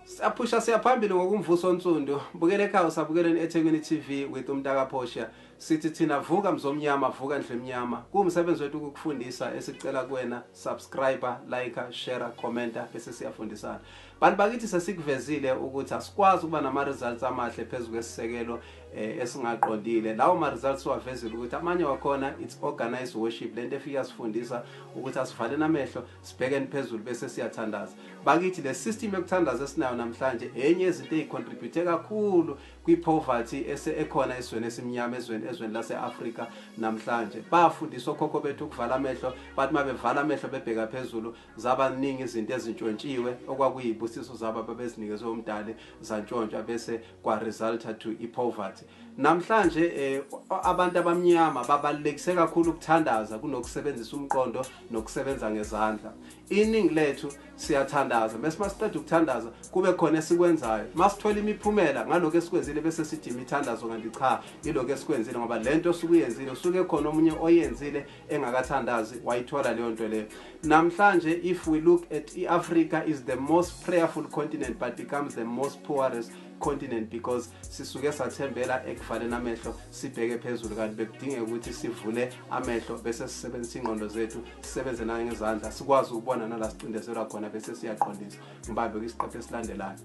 Siyaphusha siyaphambili ngokumvuso onsundu. Bukele ekhaya usabukeleni eThekwini TV with umntaka Phosha. Sithi thina vuka mzomnyama, vuka ndlu emnyama. Kuwumsebenzi wethu ukukufundisa, esicela kuwena subscribe, like, share, commenta bese siyafundisana. Bantu bakithi, sesikuvezile ukuthi asikwazi ukuba nama results amahle phezulu kwesisekelo esingaqondile. Lawo ma results wavezile ukuthi amanye wakhona it's organized worship, lento efika sifundisa ukuthi asivaleni amehlo, sibhekeni phezulu bese siyathandaza. Bakithi, le system yokuthandaza esinayo namhlanje enye izinto ezicontribute kakhulu kwi-poverty ese ekhona esizweni esimnyama, ezweni lase-Afrika namhlanje. Bafundiswa okhokho bethu ukuvala amehlo, bathi mabevala amehlo bebheka phezulu, zaba ningi izinto ezintshontshiwe okwakuyibusiso zabo ababezinikezwe umdali, zantshontshwa bese kwa-resulta to i-poverty. Namhlanje abantu abamnyama babalulekise kakhulu ukuthandaza kunokusebenzisa umqondo nokusebenza ngezandla. Iningi lethu siyathandaza, bese masiqeda ukuthandaza kube khona esikwenzayo, masithola imiphumela ngalokho esikwenzile bese sithi imithandazo, kanti cha, ilokho esikwenzile, ngoba lento osukuyenzile usuke khona omunye oyenzile engakathandazi wayithola leyo nto leyo. Namhlanje, if we look at i-Africa, is the most prayerful continent but becomes the most poorest continent because sisuke sathembela ekuvaleni amehlo sibheke phezulu, kanti bekudingeka ukuthi sivule amehlo bese sisebenzisa ingqondo zethu, sisebenze nayo ngezandla, sikwazi ukubona nala sicindezelwa khona bese siyaqondisa. Ngibambe kwisiqephu esilandelayo.